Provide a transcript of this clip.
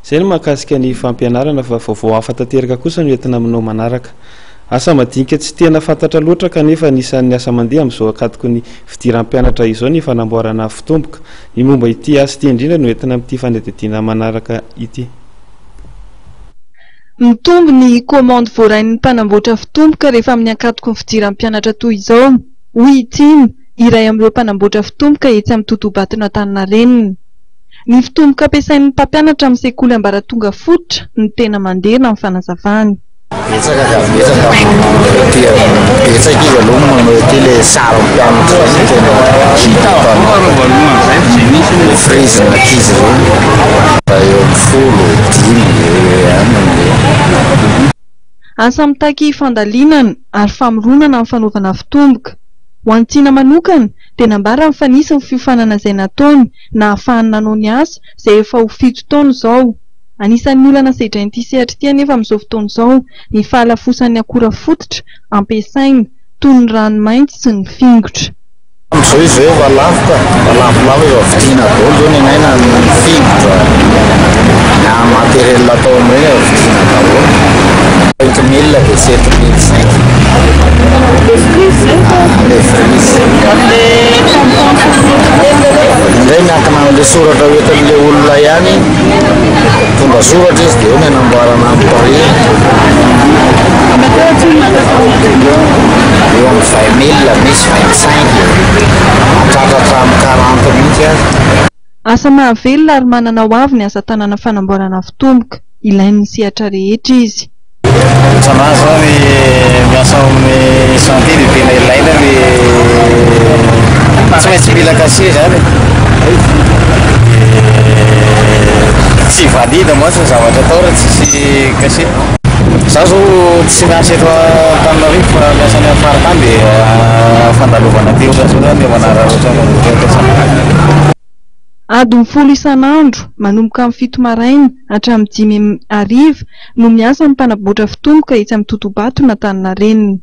Izay no mahakasika ny fampianarana fa vaovao hafa tanteraka kosa no entina aminao manaraka. Asa madinika tsy tena fantatra loatra kanefa anisan'ny asa mandeha amin'izao ankatoky ny fidiran'ny mpianatra izao ny fanamboarana fitomboka. Ny momba ity asa ity indrindra no entina amin'ity fanadihadiana manaraka ity. Mitombo ny kaomandy voarain'ny mpanamboatra fitomboka rehefa amin'ny ankatoky ny fidiran'ny mpianatra toy izao, hoy i Tiana, iray amin'ireo mpanamboatra fitomboka etsy amin'ny Totobaton'Antaninarenina. Ny fitomboka ampiasain'ny mpampianatra amin'ny sekoly ambaratonga fototra no tena mandeha raha ny fanazavany. Betsaka ka, betsaka manao ity betsaka izy aloha manao ity le sarin'ny mpianatra ireny tena hita le frezy ny ankizy ireny raha eo amin'ny folo, dimy eo eo ihany no mandeha. Asa mitaky fandalinana ary famoronana ny fanaovana fitomboka. Ho an'i Tiana manokana dia nambarany fa nisy ny fiofanana izay nataony nahafahany nanao ny asa izay efa ho fito taona izao. Anisan'ny olana sedrain'ity sehatra ity anefa amin'izao fotoana izao ny fahalafosan'ny akora fototra ampiasaina toy ny ranomainty sy ny fingotra. Amin'izao izy izao efa lafo ka, efa lafolafo efa vidiana daholo izao ny anay na ny fingotra na matériel atao amin'ireny efa vidiana daholo. Cinq mille dia sept mille cinq. Le frise. Indray miankina amin'ilay soratra hoentin'ilay olona ihany, mitondra soratra izy dia eo ny anamboarana ny prix. Eo amin'ny 20 000, misy 25, mahatratra hatramin'ny 40 mihitsy aza. Asa mahavelona ary manana ho avy ny asa tanana fanamboarana fitomboka. Ilain'ny sehatra rehetra izy. Ohatranà zao ny miasa ao amin'ny santé dia tena ilaina ny tsy maintsy mila cachet zany e. Dia tsy valide mantsy ny zavatra atao raha tsisy cachet. Za zao tsy miasa eto Antananarivo fa miasa any amin'ny faritany dia fandalovana aty ohatran'izao zany dia manararaotra mandoa toeram-piasana. Adiny folo isan'andro, manomboka amin'ny fito maraina hatramin'ny dimy hariva no miasa ny mpanamboatra fitomboka etsy amin'ny Totobato n'Antaninarenina.